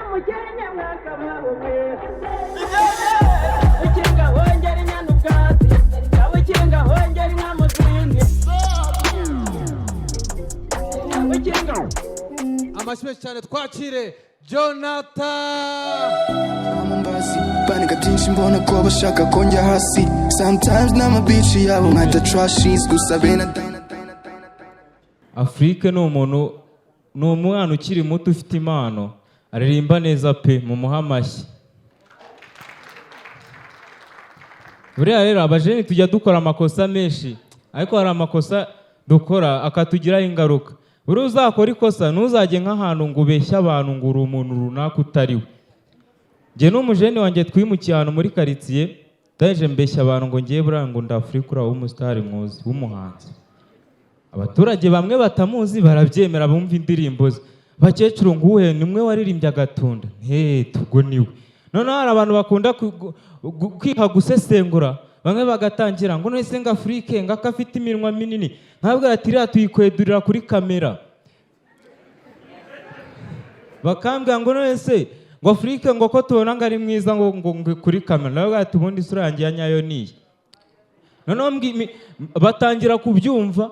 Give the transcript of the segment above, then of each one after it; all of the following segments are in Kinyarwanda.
Umukenke mwakabaho mwe. Ukinga hongera inyana ubwatsi, ukinga hongera inka mu zindi, ukinga. Amashyi menshi cyane, twakire Jonathan. Mumbazi banika byinshi, mbona ko bashaka ko njya hasi. Sometimes n'amabici yabo nkajya trashes gusa bene. Afrique ni umuntu, ni umwana ukiri muto ufite impano, aririmba neza pe, mumuhe amashyi. Buriya rero abajeni tujya dukora amakosa menshi, ariko hari amakosa dukora akatugiraho ingaruka. Buriya uzakora ikosa, ntuzajye nk'ahantu ngo ubeshye abantu ngo uri umuntu runaka utari we. Njye n'umujeni wanjye twimukiye ahantu muri karitsiye, ndaje mbeshya abantu ngo ngiye buriya ngo ndafurika uriya w'umusitari muzi w'umuhanzi. Abaturage bamwe batamuzi barabyemera, bumva indirimbo ze. Bakecuru nguhe nimwe waririmbye agatunda, he tubwo niwe. Noneho hari abantu bakunda kwiha gusesengura, bamwe bagatangira ngo none se ngo Afrique ngo ako afite iminwa minini, nkabwira ati iriya tuyikwedurira kuri kamera. Bakambwira ngo none se ngo Afrique ngo ko tubona ngo ari mwiza ngo kuri kamera, nawe ati ubundi isura yanjye ya nyayo niyi. Noneho batangira kubyumva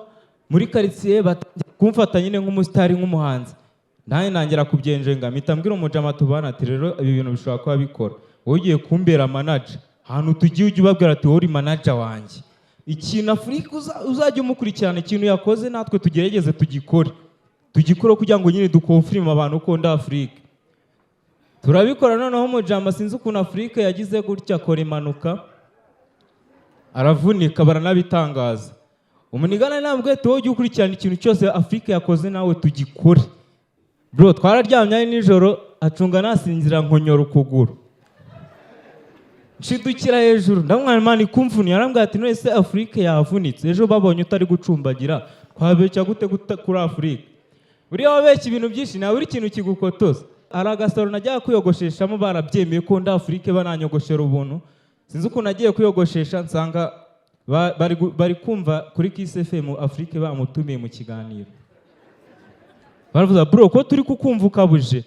muri karitsiye, batangira kumfata nyine nk'umusitari, nk'umuhanzi. Nanjye ntangira kubyenjenga, mpita mbwira umujama tubana ati rero ibi bintu bishobora kuba bikora, wowe ugiye kumbera manager, ahantu tugiye ujye ubabwira ati wowe uri manager wanjye. Ikintu Afurika uzajya umukurikirana, ikintu yakoze natwe tugerageze tugikore, tugikore kugira ngo nyine dukonfirime abantu ko ndi Afurika. Turabikora. Noneho umujama sinzi ukuntu Afurika yagize gutya akora impanuka aravunika, baranabitangaza. Umunigana ntabwo wowe ujya ukurikirana ikintu cyose Afurika yakoze nawe tugikore. Bro, twararyamye ari nijoro, acunga nasinzira, nkonyora ukuguru, nshidukira hejuru, ndamwana imana ikumvuniye. Arambwira ati none se Afurika yavunitse, ejo babonye utari gucumbagira twabeshya gute kuri Afurika? Buriya wabeshya ibintu byinshi, nawe uri ikintu kigukotoza. Hari agasaro najyaga kwiyogosheshamo, barabyemeye ko ndi Afurike, bananyogoshera ubuntu. Sinzi ukuntu nagiye kwiyogoshesha nsanga bari kumva kuri Kiss FM, Afurike bamutumiye mu kiganiro. Baravuza bro ko turi kukumva ukabuje.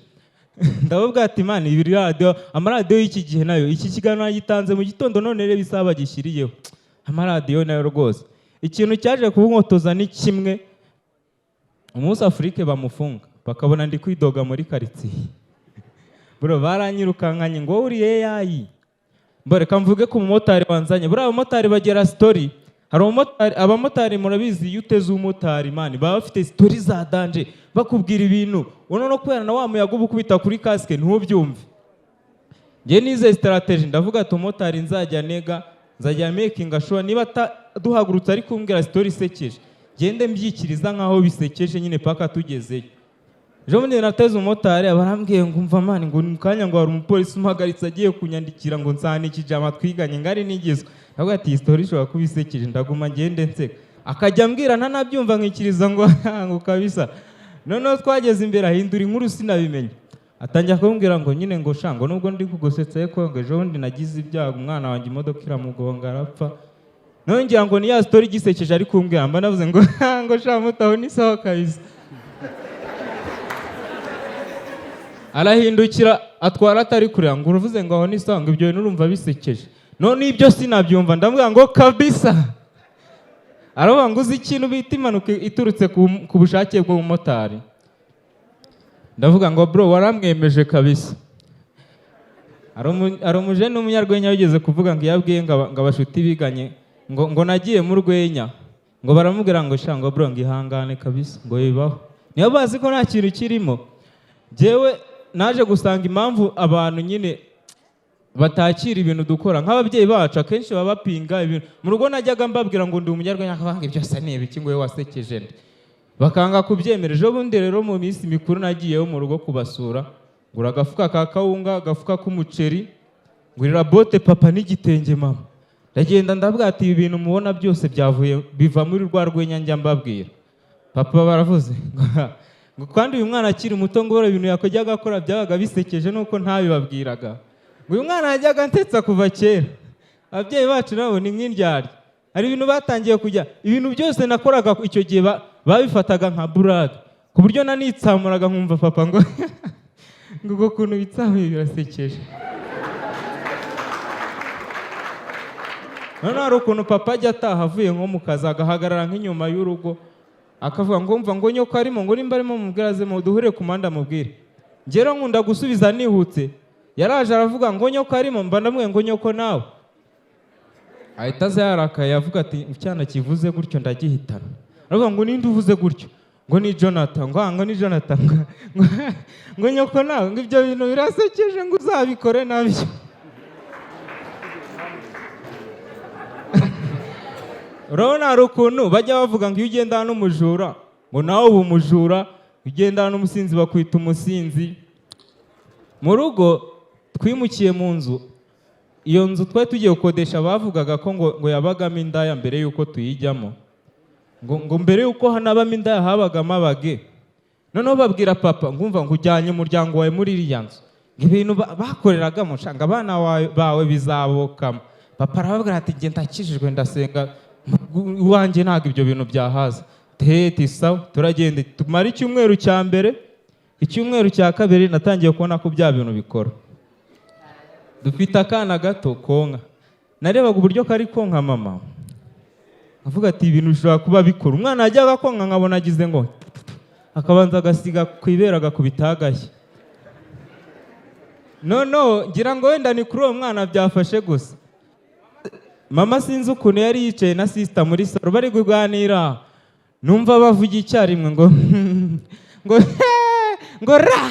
Ndababwira ati man, ibi radiyo, amaradiyo y'iki gihe nayo, iki kiganiro nagitanze mu gitondo, none reba isaha bagishyiriyeho. Amaradiyo nayo rwose. Ikintu cyaje kubunkotoza ni kimwe: umunsi Afurike bamufunga bakabona ndi kwidoga muri karitsiye, bro, baranyirukankanye ngo wowe uri AI. Mbo reka mvuge ku mumotari wanzanye. Buriya abamotari bagira story. Hari umumotari, abamotari murabizi, iyo uteze umumotari man baba bafite story za danger, bakubwira ibintu uno no kubera na wa muyaga uba ukubita kuri kasike ntubyumve. Njye nize strategy, ndavuga ati umumotari nzajya nega, nzajya making sure niba duhagurutse ari kumbwira story isekeje, ngende mbyikiriza nkaho bisekeje nyine paka tugezeyo. Ejo bundi nateze umumotari, barambwiye ngo umva man, ngo mu kanya ngo hari umupolisi umuhagaritse agiye kunyandikira ngo nsane ikijama twiganye ngari nigizwe. Ndavuga ati iyi story ishobora kuba isekeje, ndaguma ngende nseka. Akajya ambwira ntanabyumva, nkikiriza ngo ngo kabisa. Noneho twageze imbere ahindura inkuru sinabimenya, atangira kumbwira ngo nyine ngo sha, ngo nubwo ndi kugusetsa ariko ngo ejo bundi nagize ibyago, umwana wanjye imodoka iramugonga arapfa. None ngira ngo ni ya story igisekeje ari kumbwira, mba navuze ngo ngo sha mutaho ni sawa kabisa. Arahindukira atwara atari kureba ngo uravuze ngo aho ni sawa, ngo ibyo bintu urumva bisekeje? None ibyo sinabyumva, ndamubwira ngo kabisa. Aravuga ngo uzi ikintu bita impanuka iturutse ku bushake bw'umumotari? Ndavuga ngo bro, waramwemeje kabisa. Hari umujene w'umunyarwenya wigeze kuvuga ngo iyo abwiye ngo abashuti biganye ngo nagiye mu rwenya, ngo baramubwira ngo sha, ngo bro, ngo ihangane kabisa, ngo bibaho, niyo bazi ko nta kintu kirimo. Njyewe naje gusanga impamvu abantu nyine batakira ibintu dukora, nk'ababyeyi bacu akenshi baba bapinga ibintu mu rugo. Najyaga mbabwira ngo ndi umunyarwenya, bakanga ibyo se ni ibiki, ngo wowe wasekeje nde? Bakanga kubyemera. Ejo bundi rero mu minsi mikuru nagiyeyo mu rugo kubasura, ngura agafuka ka kawunga, agafuka k'umuceri, ngurira bote papa n'igitenge mama. Ndagenda ndavuga ati ibi bintu mubona byose byavuye biva muri rwa rwenya njya mbabwira. Papa baravuze ngo kandi uyu mwana akiri muto, ngo ibintu yakojyaga akora byabaga bisekeje nuko ntabibabwiraga, ngo uyu mwana yajyaga ansetsa kuva kera. Ababyeyi bacu nabo ni nk'indyarya, hari ibintu batangiye kujya, ibintu byose nakoraga icyo gihe babifataga nka burage, ku buryo nanitsamuraga nkumva papa ngo Ngo ubwo kuntu bitsamuye birasekeje. Noneho hari ukuntu papa ajya ataha avuye nko mu kazi, agahagarara nk'inyuma y'urugo, akavuga ngo: "Mva ngo nyoko arimo, ngo nimba arimo mubwire aze duhure ku muhanda mubwire." Njye rero nkunda gusubiza nihutse. Yaraje aravuga ngo: "Nyoko arimo?" Mba ndamubwiye ngo: "Nyoko nawe." Ahita aza yarakaye, avuga ati: "Icyana kivuze gutyo ndagihitana." Aravuga ngo: "Ninde uvuze gutyo?" Ngo: "Ni Jonathan." Ngo: "Ah, ngo ni Jonathan." Ngo: "Nyoko nawe." Ngo: "Ibyo bintu birasekeje, ngo uzabikore nabyo." Urabona hari ukuntu bajya bavuga ngo iyo ugendana n'umujura ngo nawe uba umujura, iyo ugendana n'umusinzi bakwita umusinzi. Mu rugo twimukiye mu nzu, iyo nzu twari tugiye gukodesha bavugaga ko ngo yabagamo indaya mbere y'uko tuyijyamo, ngo mbere y'uko hanabamo indaya habagamo abage. Noneho babwira papa ngumva ngo: "Ujyanye umuryango wawe muri iriya nzu, ngo ibintu bakoreragamo nshanga abana bawe bizabokama." Papa arababwira ati: "Njye ndakijijwe, ndasenga, iwanjye ntabwo ibyo bintu byahaza." Teti sawa, turagenda tumara icyumweru cya mbere. Icyumweru cya kabiri natangiye kubona ko bya bintu bikora. Dufite akana gato konka, narebaga uburyo kari konka mama, avuga ati: "Ibintu bishobora kuba bikora." Umwana yajyaga konka nkabona agize ngo akabanza agasiga ku ibere, agakubita agashya. Noneho ngira ngo wenda ni kuri uwo mwana byafashe gusa. Mama sinzi ukuntu yari yicaye na sister muri salo bari kuganira, numva bavuga icyarimwe ngo ra.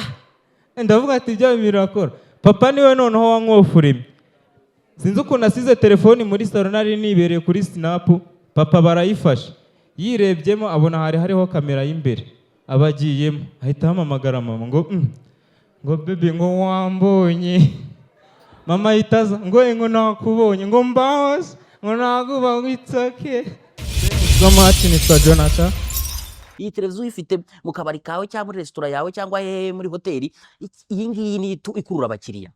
Ndavuga ati: "Ibyo birakora." Papa niwe noneho wankwofuremye. Sinzi ukuntu asize telefoni muri salo, nari nibereye kuri Snap, papa barayifashe, yirebyemo abona hari hariho kamera y'imbere, aba agiyemo, ahita ahamamagara mama ngo ngo "Baby," ngo "wambonye?" Mama ahita aza ngo: "Ngo nakubonye," ngo "mbaho se," ngo "nakuba," ngo "It's okay so much." Nitwa Jonathan. Iyi televiziyo uyifite mu kabari kawe cyangwa muri resitora yawe cyangwa hehe muri hoteli, iyi ngiyi ni ikurura abakiriya.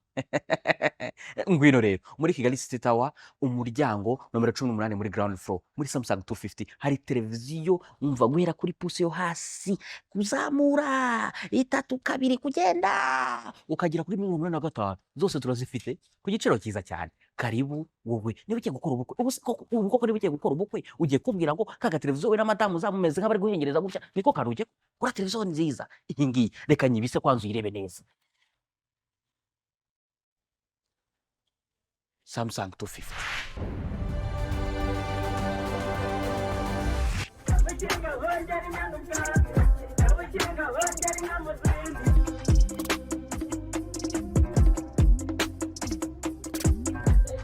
Ngwino rero muri Kigali City Tower, umuryango nomero 18 muri ground floor, muri Samsung 250 hari televiziyo. Umva, guhera kuri pouce yo hasi kuzamura itatu kabiri kugenda ukagera kuri 85, zose turazifite ku giciro cyiza cyane. Karibu. Wowe niba ugiye gukora ubukwe, ubu se koko, ubu koko niba ugiye gukora ubukwe, ugiye kubwira ngo kaga televiziyo we na madamu uzamumeze nk'abari guhengereza gutya, niko kantu ugiye kuri televiziyo nziza iyi ngiyi. Reka nyibise kwanza uyirebe neza. Samsung 250. Abakinga bongera inyana ubwatsi, abakinga bongera inka mu zindi.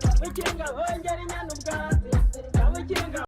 Abakinga bongera inyana ubwatsi, abakinga.